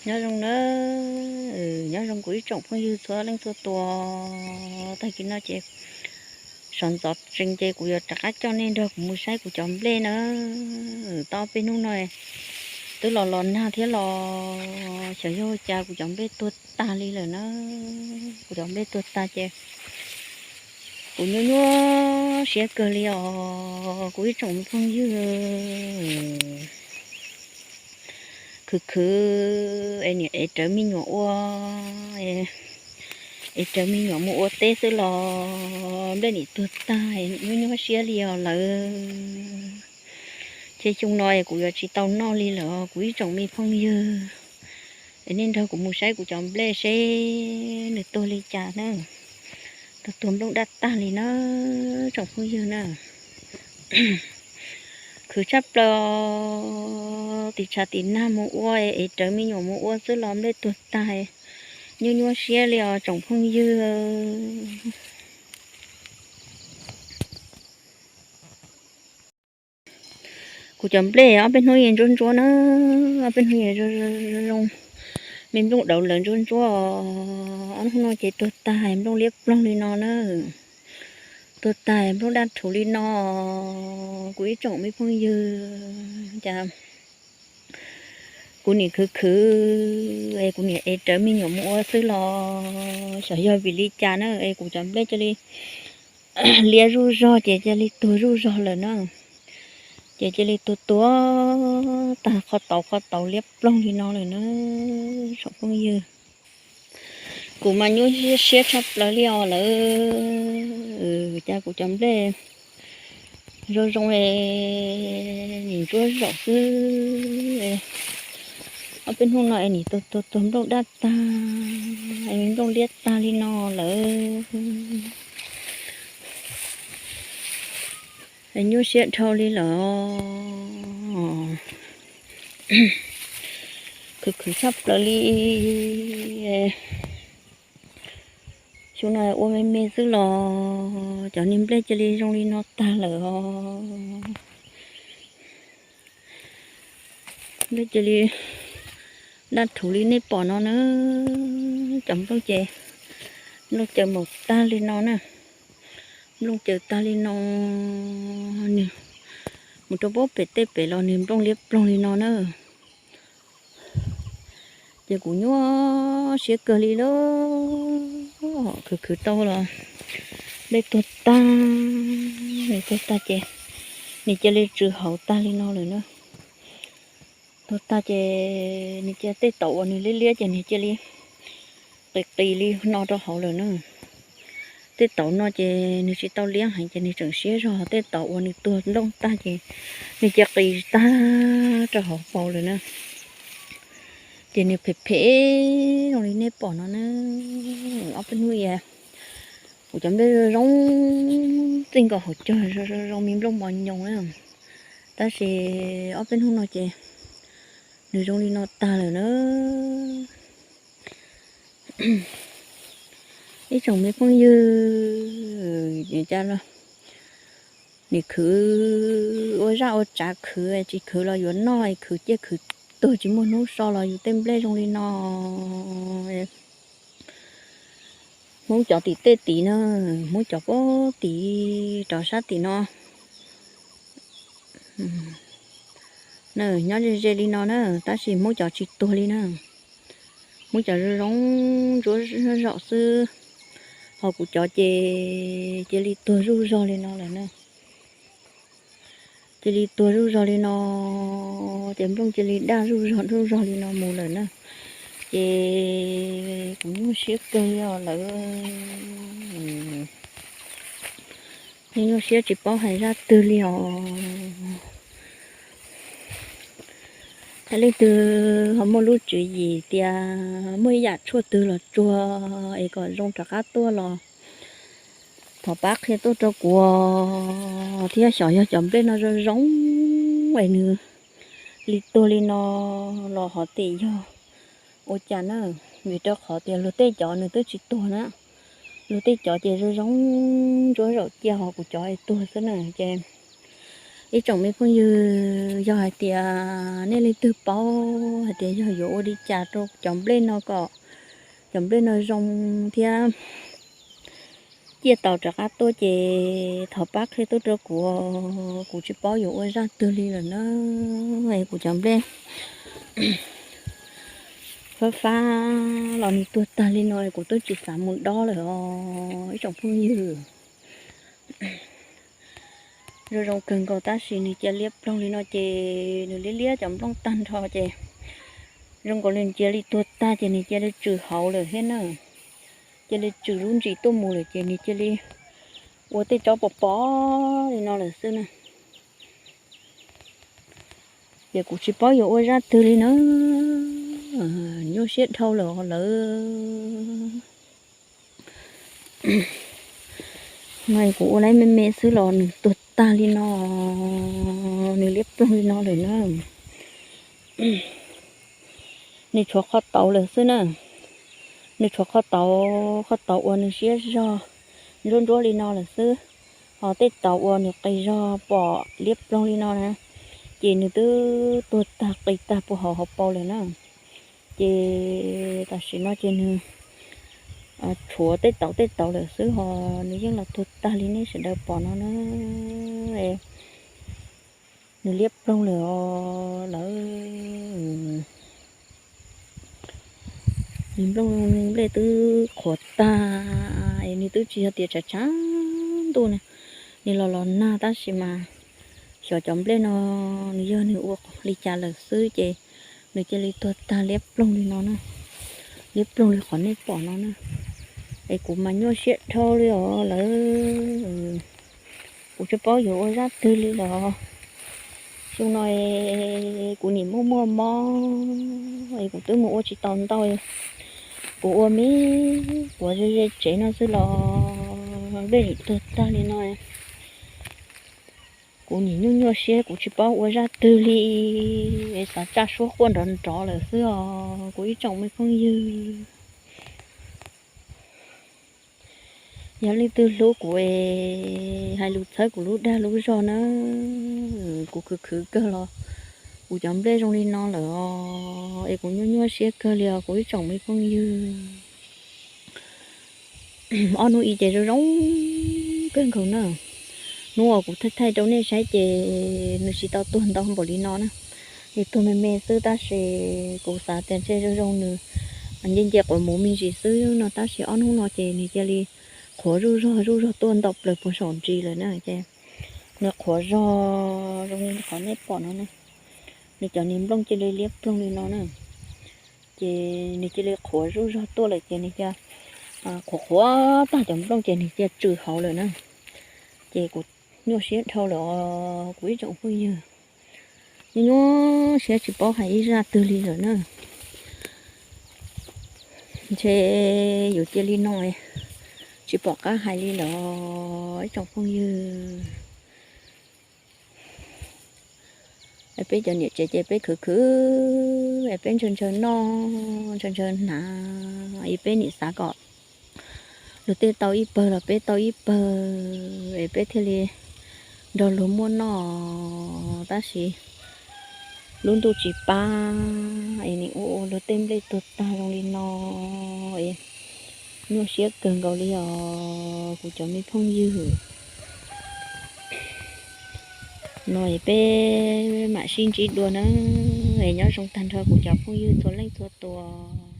Nyob zoo na, nyob zoo kuv ib tsoom phooj ywg txhua leej txhua tus. Tag kis no ces sawv ntxov tsees ces kuv yuav rov qab coj nej nrog kuv mus saib kuv cov nplej na. Tau peb hnub no twb los los nag thiab los xyov yog ua cas kuv cov nplej tuag tag li lawm na. Kuv cov nplej tuag tag ces kuv nyuaj nyuaj siab kawg li os kuv ib tsoom phooj ywg. Khwv khwv es nim ev rawv me nyuam ua, ev rawv me nyuam mus ua teb xwb los nplej nim tuag tag, nyuaj nyuaj siab li os lawv. Ces xyoo no es kuv yuav tsis tau noj li lawm kuv ib tsoom me phooj ywg. Es nej nrog kuv mus saib kuv cov nplej seb nws tuag li cas na. Tuag tuag nplooj daj tag li na, tsoom phooj ywg na. Khwv tshaj plaws, tim tshav tim nag mus ua, ev rawv me nyuam mus ua xwb los nplej tuag tag, nyuaj nyuaj siab li os tsoom phooj ywg. Kuv cov nplej ob peb hnub yeej ntsuab ntsuab na, ob peb hnub yeej zoo, me nplooj dauv lawm ntsuab ntsuab. Ob hnub no ces tuag tag nplooj liab ploog li no na, tuag tag nplooj daj rhuv li no. Kuv ib tsoom me phooj ywg, cas kuv nim khwv khwv es kuv nim ev rawv me nyuam mus ua xwb los xyov yog vim li cas na es kuv cov nplej cia li liab zuj zog ces cia li tuag zuj zog lawm na. Ces cia li tuag tuag tag qhov tauv qhov tauv liab ploog li no lawm na, tsoom phooj ywg. Kuv mas nyuaj siab tshaj plaws li os lawv. Cas kuv cov nplej zoo zoo es nim ntsuab zaum xwb, ob peb hnub no es nim tuag tuag tuag nplooj daj tag, es nplooj liab tag li no lawm. Nyuaj siab dhau li lawm. Khwv khwv tshaj plaws li. Xyoo no ua me me xwb los cov niag nplej cia li zoo li no tag lawm os. Nplej cia li daj rhuv li nej pom no na. Cov nplooj ces nplooj caws maum tag li no na. Nplooj caws tag li no, nws mus rau pem tej pem los nws nplooj liab ploog li no na. Ces kuv nyuaj siab kawg li lawm, khwv khwv tau los nplej tuag tag, nws tuag tag ces nws cia li tsw hauv tag li no lawm na. Tuag tag ces nws cia tej tauv uas nws liab liab ces nws cia li qis qis li no rau hauv lawm na. Tej tauv no ces nws tsis tau liab heev ces nws tseem siab zog, tej tauv uas nws tuag nplooj tag ces nws cia qis tag rau hauv paus lawm na. Ces nws phem phem zoo li nej pom no na. Ob peb hnub kuv cov nplej zoo zoo, txij nkaus hauv caug zoo zoo me nplooj mos nyoos na. Tab sis ob peb hnub no ces nws zoo li no tag lawm na. Ib tsoom me phooj ywg, cas nim khwv ua zaj ua tsav, khwv tsis khwv los yuav noj, khwv ciaj khwv tuag tsis muaj hnub so los yus tej nplej zoo li no. Hmoob cov tim tej tid na, Hmoob cov pem tid rov sab tim no, nyob ze ze li no na, tab sis Hmoob cov tsis tuag li na. Hmoob cov zoo zoo ntsuab zaum xwb, ho kuv cov ces cia li tuag zuj zog li no lawm na. Cia li tuag zuj zog li no, ces nplooj cia li daj zuj zog zuj zog li no mus lawm na. Ces kuv nyuaj siab kawg li os lawv, nyuaj siab tsis paub hais zaj twg li os. Yog leej twg ho muaj lub tswv yim tias muaj ib yam tshuaj twg los tsuag es kom zoo rov qab tuaj los thov pab qhia tuaj rau kuv thiab. Xyov yog cov nplej no zoo zoo es nws li tuag li no los ho tias yog ua cas na, vim rau qhov tias luag tej cov nws twb tsis tuag na, luag tej cov ces zoo zoo ntsuab zaum cia, ho kuv cov es tuag xwb na. Ces Ib tsoom me phooj ywg, yog hais tias nej leej twg paub hais tias yog yuav ua li cas rau cov nplej no kom cov nplej no zoo thiab ciaj taus rov qab tuaj ces thov pab qhia tuaj rau kuv. Kuv tsis paub yuav ua zaj twg li lawm na. Kuv cov nplej fab fab los nws tuag tag li no kuv twb tsis xav mus dob lawm os ib tsoom phooj ywg. Zoo zoo kawg nkaus tab sis nws cia liab ploog li no ces nws liab liab cov nplooj tag nrho ces zoo nkaus li cia li tuag tag ces nws cia li tsws hauv lawm thiab na. Cia li tsws lub ntsis tuaj mus lawm ces nws cia li ua tej tsob pos pos li no lawm xwb na. Ces kuv tsis paub yuav ua zaj twg li na. Nyuaj siab dhau lawm lawm. No kuv ua laib me me xwb los nws tuag tag li no, nws liab ploog li no lawm na. Nws tshuav qhov tauv lawm xwb na. Nws tshuav qhov tauv, qhov tauv uas nws siab zog ntsuab ntsuab li no lawm xwb. Ho tej tauv uas nws qis zog pom liab ploog li no na, ces nws twb tuag tag qis tag puag hauv hauv paus lawm na. Ces tam sim no ces nws tshuav tej tauv tej tauv lawm xwb ho nws yeej los tuag tag li nej sawv daws pom no na. Nws liab ploog lawm os lawm. Nws nplooj nplej twb qhuav tag es nws twb tsis yog tias tshav tshav ntuj na, nws los los nag tab sis mas xyov cov nplej no nws yog nws ua li cas lawm xwb ces nws cia li tuag tag liab ploog li no na, liab ploog li qhov nej pom no na. Es kuv mas nyuaj siab dhau li os lawm. Kuv tsis paub yuav ua zaj twg li los xyoo no kuv nim muaj muaj mob es kuv twb mus ua tsis tau ntau. Kuv ua me quav ze ze tsev no xwb los nplej nim tuag tag li no. Kuv nim nyuaj nyuaj siab kuv tsis paub ua zaj twg li, es xav tsa suab quaj nrov nrov lawm xwb os kuv ib tsoom me phooj ywg. Yog leej twg hlub kuv es hais lus txhawb kuv lub dag lub zog na, kuv khwv khwv kawg los kuv cov nplej zoo li no lawm os es kuv nyuaj nyuaj siab kawg li os kuv ib tsoom me phooj ywg. Ob hnub ib ces zoo zoo kawg nkaus na. Hnub uas kuv thaij thaij rau nej saib ces nws tsis tau tuag ntau npaum li no na, nws tuag me me xwb tab sis kuv xav tias ntshe zoo zoo nws nce nce quav muv me ntsis xwb no tab sis ob hnub no ces nws cia li qhuav zuj zog zuj zog tuaj ntau plaws puag saum ntsis lawm na ces nws qhuav zog zoo li qhov nej pom no na. Nws cov niag nplooj cia li liab ploog li no na. Ces nws cia li qhuav zuj zog tuaj lawm ces nws cia qhuav qhuav tag cov nplooj ces nws cia tsws hauv lawm na. Ces kuv nyuaj siab dhau lawm os kuv ib tsoom phooj ywg. Nyuaj nyuaj siab tsis paub hais ib zaj twg li lawm na. Ntshe yuav cia li no, tsis pom qab hais li lawm ib tsoom phooj ywg. Es peb cov niam tsev ces peb khwv khwv es peb ntshaw ntshaw noj ntshaw ntshaw hnav es peb nim xav kom luag tej tau ib pawg los peb tau ib pawg es peb thiaj li nrog luag muaj noj tab sis lub ntuj tsis pab es nim ua ua luag tej nplej tuag tag zoo li no es nyuaj siab kawg nkaus li os kuv cov me phooj ywg. No es peb mam sib ntsib dua na, es nyob zoo tag nrho kuv cov phooj ywg txhua leej txhua tus.